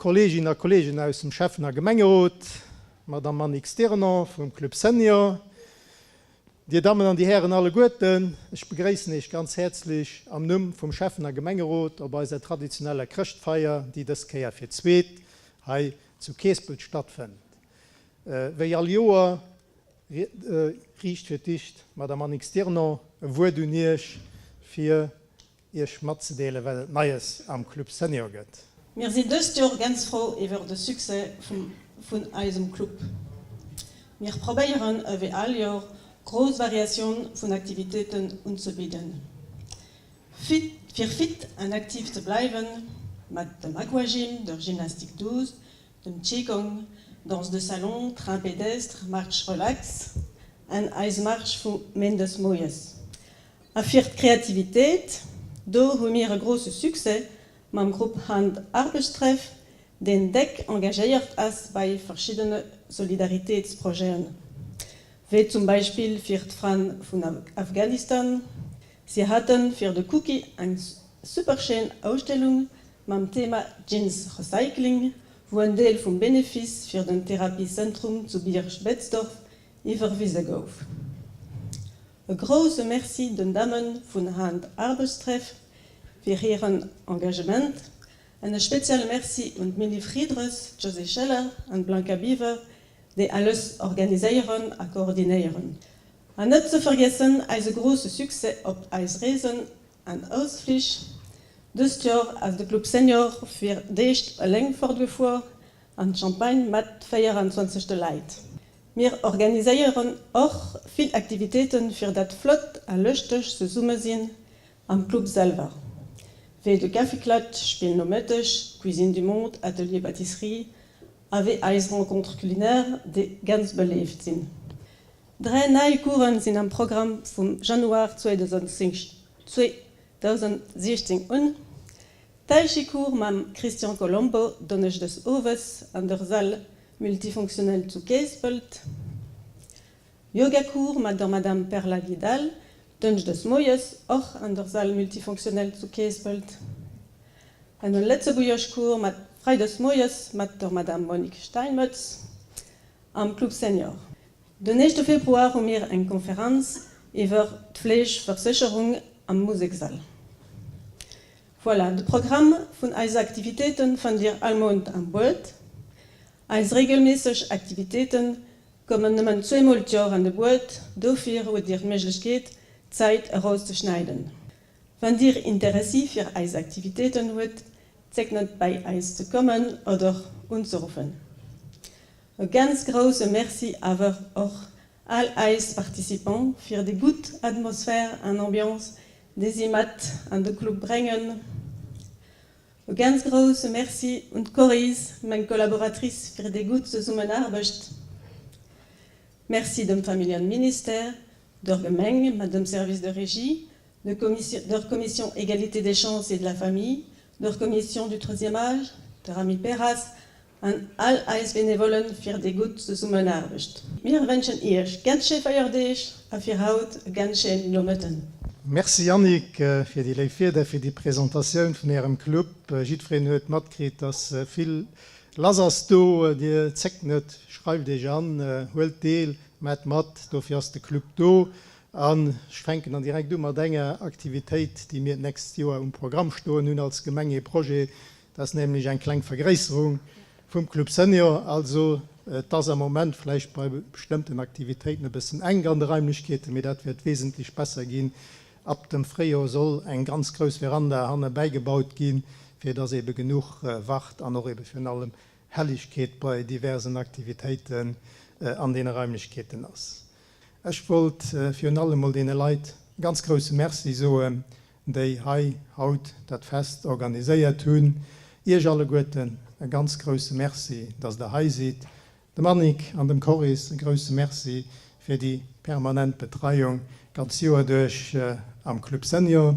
Kolleeginnen a Kolleegen aus dem Schäffen a Gemengerot, Madamm Annick Stirnon vum Club Senior, Dir Dammen an Dir Hären alleguerten, ech begréissen Iech ganz häerzlech am Numm vum Schäffen a Gemengerot op eiser traditioneller Chrëschtfeier, déi dës Kéier fir d'zweet hei zu Keespelt stattfënnt. Wéi all Joer riicht fir d'éischt d'Madame Annick Stirnon e Wuert un Iech, fir Iech matzedeelen, wat et Neies am Club Senior gëtt. Mir sinn dëst Joer ganz frou iwwer de Succès vun eisem Club. Mir probéieren ewéi all Joer grouss Variatioun vun Aktivitéiten unzebidden. Fir fit an aktiv ze bleiwen, mat dem Aquagym, der Gymnastique douce, dem Qigong, Danse de salon, Train pédestre, Marche relax an eis Marche vu Méindes moies. A fir d'Kreativitéit, do hu mir e grouse Succès mam Grupp Hand Arbechtstreff, deen déck engagéiert ass bei verschiddene Solidaritéitsprojeten, wéi zum Beispill fir d'Fraen vun Afghanistan. Si hate fir de Cookie eng super schéin Ausstellung mam Thema Jeans Recycling, wou en Deel vum Benefice fir den Therapiezentrum zu Bierg-Betzdorf iwwerwise gouf. E grouse Merci den Damme vun Hand Arbechtstreff fir hiren Engagement an e spezielle Merci un d'Milly Friedres, d'Josée Scheller an d'Blanka Biwer, déi alles organiséieren a koordinéieren. An net ze vergiessen eise grouse Succès op eis Reesen an Ausflich. Dëst Joer ass de Club Senior fir d'éischt eleng fortgefuer an d'Champagne mat 24 de Leit. Mir organiséieren och vill Aktivitéiten fir dat flott a lëschteg Zesummesinn am Club selwer, wéi de Kaffiklatsch, Spill Nomëtteg, Cuisine du Monde, Atelier Pâtisserie a wéi eis Rencontres culinaires, déi ganz beléift sinn. 3 nei Coursen sinn am Programm vum Januar 2016 un, Tai-Chi-Cours mam Christian Colombo donneschdes owes an der Salle multifonctionnelle zu Keespelt, Yoga-Cours mat der Madame Perla Vidal dënschdes moies och an der Salle multifonctionnelle zu Keespelt an e Lëtzebuergesch-Cours mat freides moies mat der Madame Monique Steinmetz am Club Senior. Den éischte Februar hu mir eng Konferenz iwwer d'Fleegeversécherung am Museksall. Voilà, de Programm vun eise Aktivitéiten fannt dir all Mount am Buet. Eis regelméisseg Aktivitéiten kommen nëmmen zweemol d'Joer an de Buet, dofir hutt dir d'Méiglechkeet d'Zäit erauszeschneiden. Wann dir Interessi fir eis Aktivitéiten hutt, zéckt net bäi eis ze kommen oder unzeruffen. E ganz grousse Merci awer och all eis Participants fir déi gutt Atmosphär an Ambiance déi si mat an de Club bréngen. E ganz grousse Merci un d'Coris, meng Collaboratrice fir déi gutt Zesummenaarbecht. Merci dem Familljenministère, der Gemeng mat dem Service de régie, der Commission Égalité des chances et de la famille, der Commission du troisième âge, der Amiperas An all eis Benevollen fir déi gutt Zesummenaarbecht. Mir wënschen Iech ganz schéi Feierdeeg a fir haut e ganz schéinen Nomëtten. Merci Yannick fir déi léif Wierder, fir déi Presentatioun vun Ärem Club. Jiddwereen huet matkritt, dass vill lass ass do. Dir zéckt net, schreift Iech an, huelt deel, maacht mat, dofir ass de Club do. An ech fänken dann direkt u mat enger Aktivitéit, déi mir d'nächst Joer um Programm stoen hunn als Gemeng, ee Projet, Dat ass nämlech eng kleng Vergréisserung vum Club Senior. Also et ass am Moment vläicht bei bestëmmten Aktivitéiten e bëssen enk an de Raimlechkeeten, mee dat wäert wesentlech besser ginn. Ab dem Fréijoer soll eng ganz grouss Veranda hanne bäigebaut ginn, fir dass eebe genuch Wacht an och eebe virun allem Hellegkeet bei diversen Aktivitéiten an deene Raimlechkeeten ass. Ech wollt virun allem mol deene Leit e ganz grousse Merci soen, déi hei haut dat Fest organiséiert hunn. Iech alleguerten e ganz grousse Merci, dass der hei sidd. Dem Annick an dem Coris e grousse Merci fir déi permanent Betreiung d'ganz Joer duerch am Club Senior.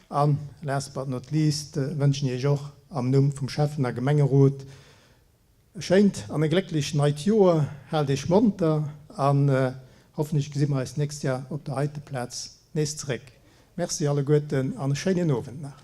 An last but not least wënschen Iech och am Numm vum Schäffen a Gemengerot E schéint an e glécklecht neit Joer, haalt iech monter an hoffentlech gesi mer eis d'nächst Jahr op der heite Plaz nees zeréck. Merci alleguerten an e schéinen Owend nach.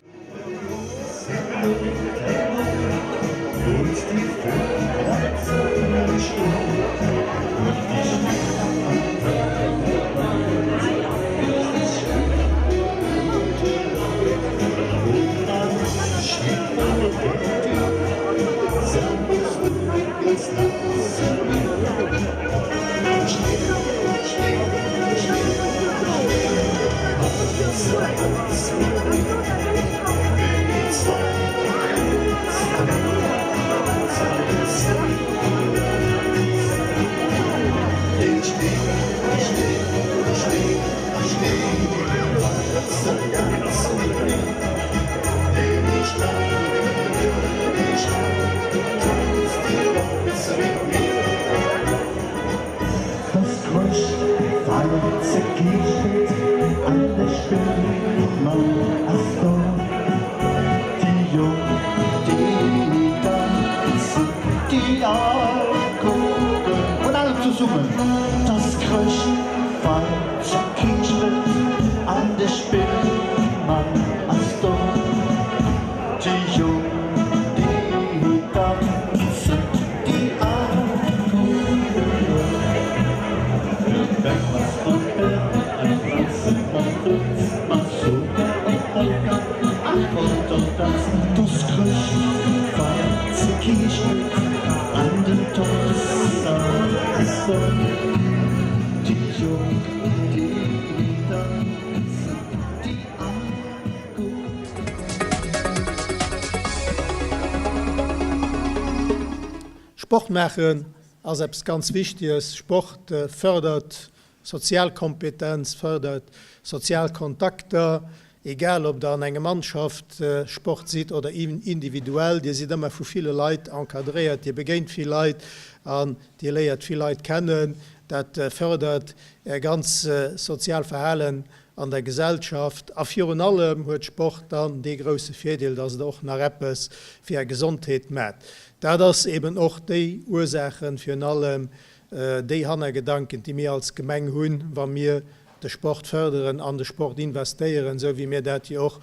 Sport maachen ass eppes ganz Wichteges. Sport fërdert Sozialkompetenz, fërdert sozial Kontakter, egal ob der an engem Mannschaftssport sidd oder individuell. Dir sidd ëmmer vu ville Leit encadréiert, Dir begéint vill Leit an Dir léiert vill Leit kennen. Dat fërdert Är ganz sozial Verhalen an der Gesellschaft. A virun allem huet Sport dann dee grousse Virdeel, dass et och nach eppes fir Är Gesondheet maat. Dat ass eben och déi Ursaachen, virun allem déi Hannergedanken, déi mir als Gemeng hunn, wa mir de Sport fërderen, an de Sport investéieren, esou wéi mir dat jo och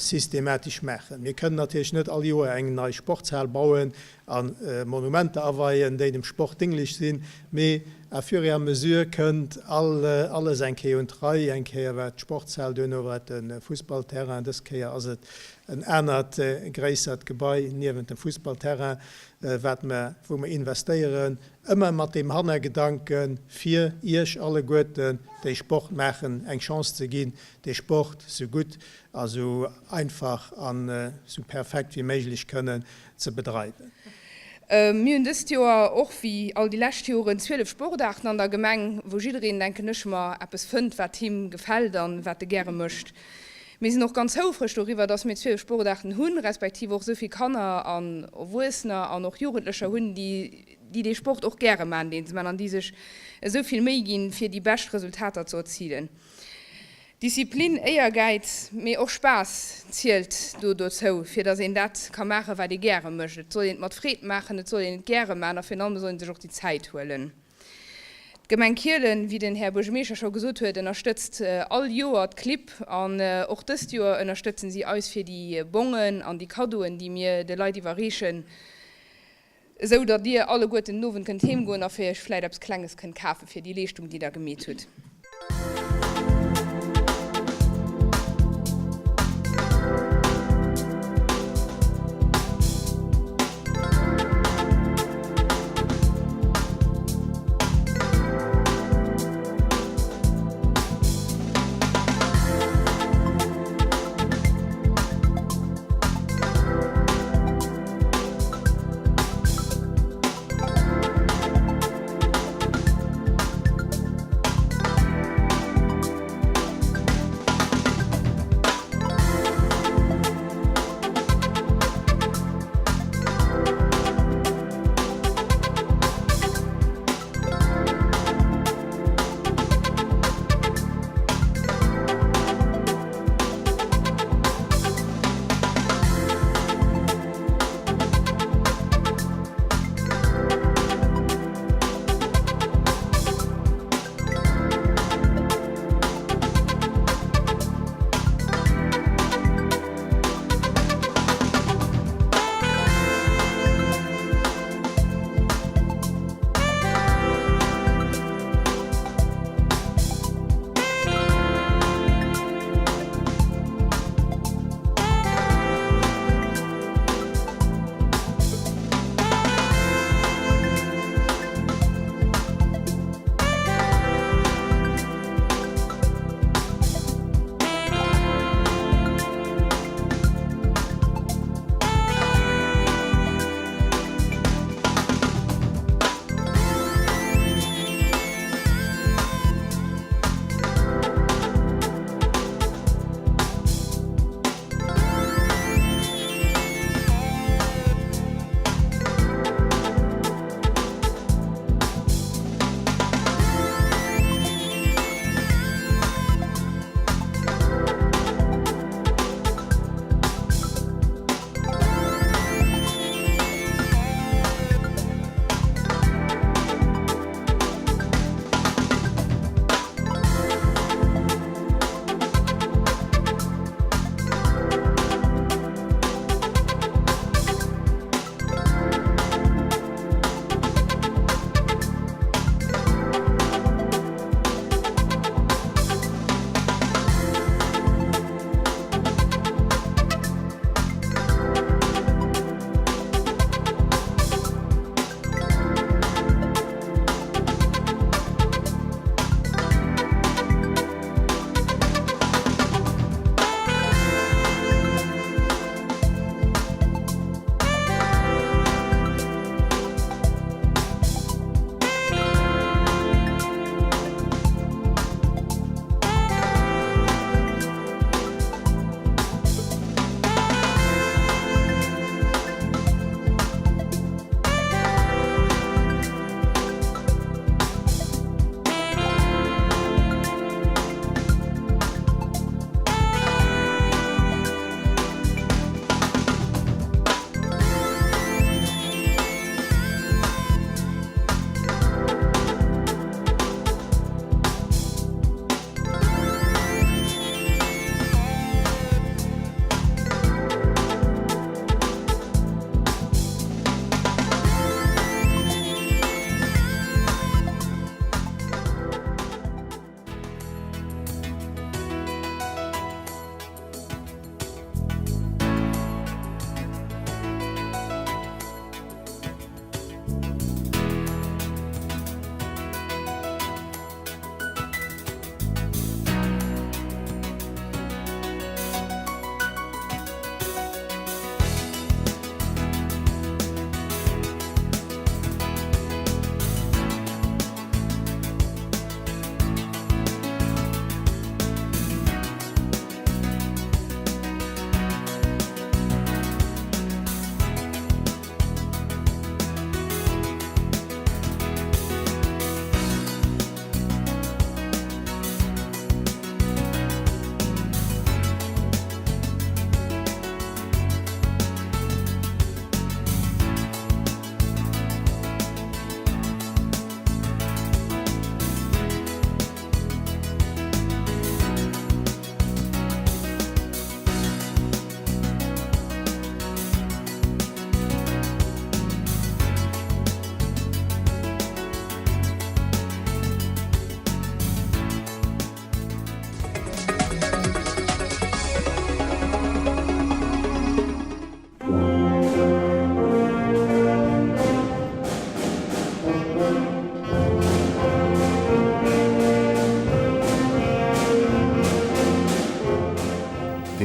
systematesch maachen. Mir kënnen natierlech net all Joer eng nei Sportshal bauen a Monumenter aweien, déi dem Sport dénglech sinn, mee à fur et à mesure kënnt alles eng Kéier un d'Rei, eng Kéier war et d'Sportshal, duerno war et de Fussballterrain, dës Kéier ass et en anert gréissert Gebai niewent dem Fussballterrain, wat mer, wou mer investéieren. Ëmmer mat deem Hannergedanken, fir Iech alleguerten, déi Sport maachen, eng Chance ze ginn, dee Sport sou gutt a sou einfach an sou perfekt wéi méiglech kënnen ze bedreiwen. Mir hunn dëst Joer och wéi all déi lescht Joren 12 Sportaarten an der Gemeng, wou jiddereen, denken ech mer, eppes fënnt, wat him gefält an wat e gäre mécht. Mir sinn och ganz houfreg doriwwer, dass mir 12 Sportaarten hunn, respektiv och esou vill Kanner an Erwuessener an och Jugendlecher hunn, déi déi dee Sport och gäre maachen, deen se maachen an déi sech esou vill Méi ginn, fir déi bescht Resultater ze erzilen. Disziplin, Éiergäiz, mee och Spaass zielt do dozou, fir dass een dat ka maachen, wat ee gäre mécht. Et soll een et mat Freed maachen, et soll een et gäre maachen a virun allem soll ee sech och déi Zäit huelen. D'Gemeng Kielen, wéi den Här Buergermeeschter scho gesot huet, ënnerstëtzt all Joer d'Clibb an och dëst Joer ënnerstëtzen si eis fir déi Bongen an déi Kaddoen, déi mir de Leit iwwerreechen, esou datt Dir alleguerten den Owend kënnt heem goen a fir Iech vläit eppes Klenges kënnt kafe fir déi Leeschtung, déi Der gemeet hutt.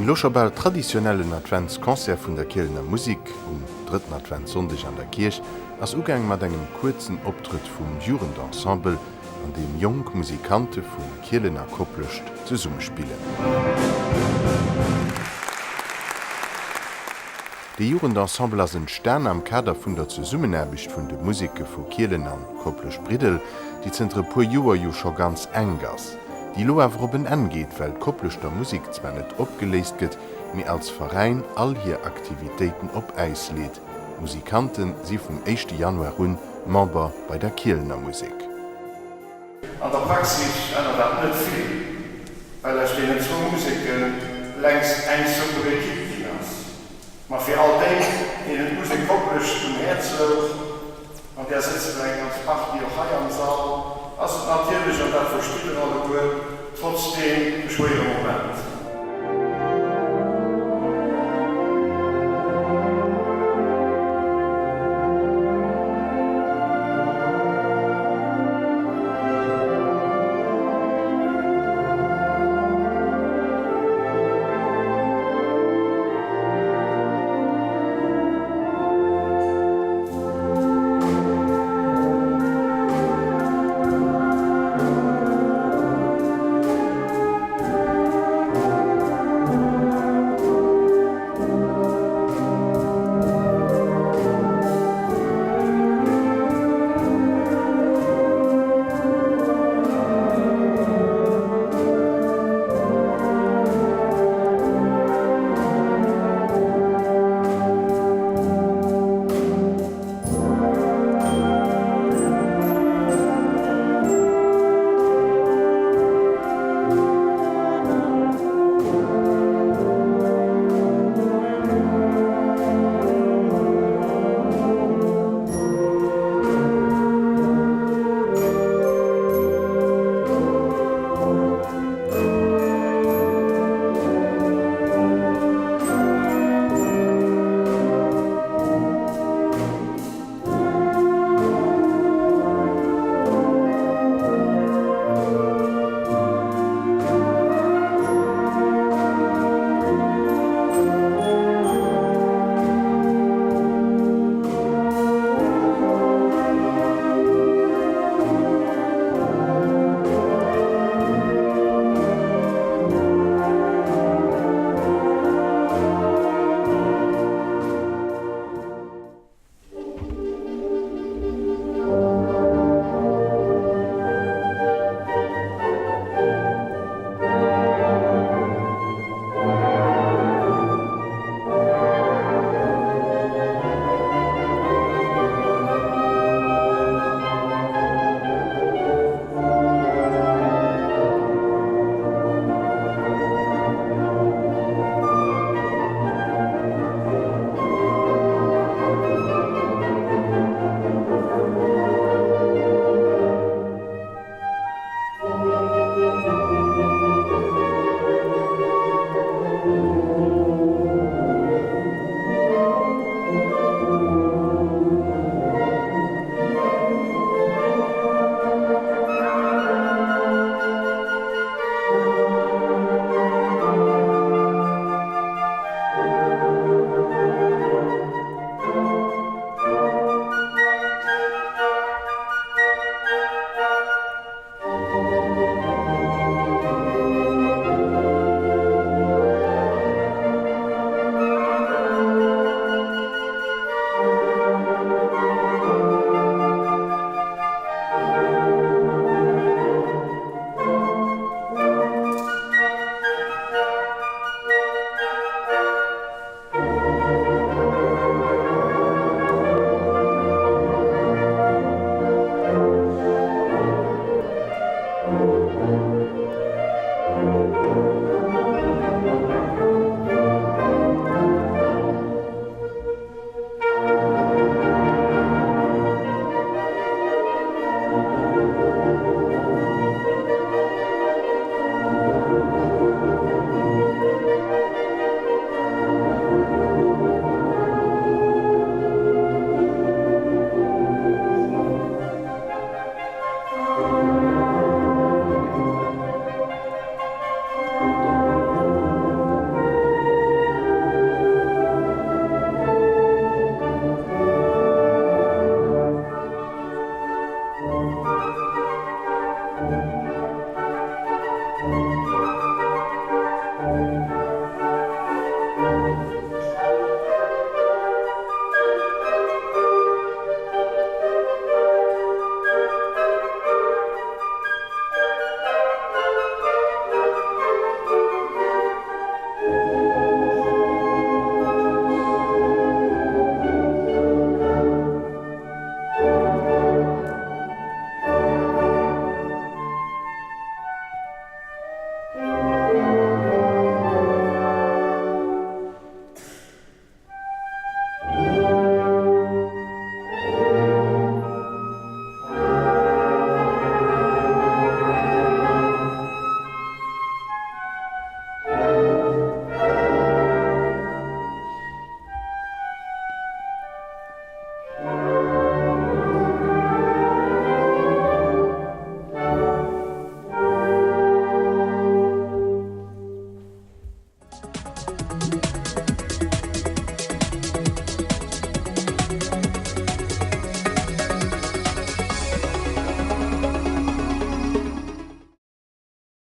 Deen elo scho bal traditionellen Adventsconcert vun der Kielener Musik um drëtten Adventssonndeg an der Kierch ass ugaang mat engem kuerzen Optrëtt vum Jugendensemble, an deem jonk Musikante vu Kielen a Koplescht zesumme spillen. Dee Jugendensemble ass entstan am Kader vun der Zesummenaarbecht vun de Museke vu Kielen an Koplescht-Briddel, déi zënter e puer Joer jo scho ganz enk ass, déi elo awer op en Enn geet, well d'Kopleschter Musek zwar net opgeléist gëtt, mee als Veräin all hir Aktivitéiten op Äis leet. D'Musikante si vum éischte Januar un Member bei der Kielener Musek. An der Praxis ännert dat net vill, well aus deenen zwou Museken längst eng super Ekipp ginn ass. Ma fir all déi, deenen d'Musek Koplescht um Häerz louch, an där sëtzen der eng ganz Partie och hei am Sall, ass et natierlech, an dat verstitt der alleguer, trotzdeem e schwéiere Moment.